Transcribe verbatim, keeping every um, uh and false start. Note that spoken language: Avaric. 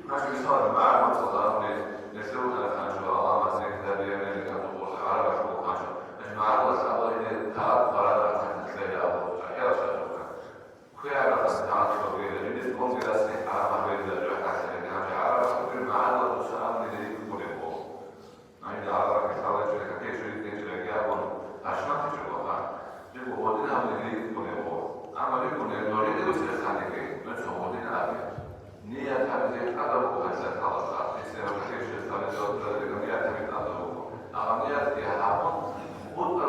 Гьанже мисалалъе, магӀаруласда абуни, нилъер вукӀана хъанчо, Аллагьас нилъеда биянилан гьаб гъорлъ гӀараб бахъун хъанчо. Гьанже магӀарулас абула гьенир тагӀат хъвараб бахъун нилъее абу, чӀахӀиял шартӀалда. КвегӀаралъас тагӀат хъвараб гьеле, жиндир къомги рацин хӀарам гьабилла жо хӀалхьараб, гьанже гӀараб бахъун магӀарулас дуца абуни гьедин кколеб буго. Гьанже гӀараб бахъун лъаларчӀи, какие чури течӀилаги абун, пашманлъичӀого ха. Жего гьедин абуни гьедин кколеб буго. Амма жего нилъ нугӀлъи вуссине ханеги, нуца гьедин абе. Ният гьабизе тӀадаб буго гьадинаб хӀалалда, гьесие рахъалъе щвезе гьабизе ватуралиго ният гьабизе тӀадаб буго. Амма ниятги гьабун, бутӀа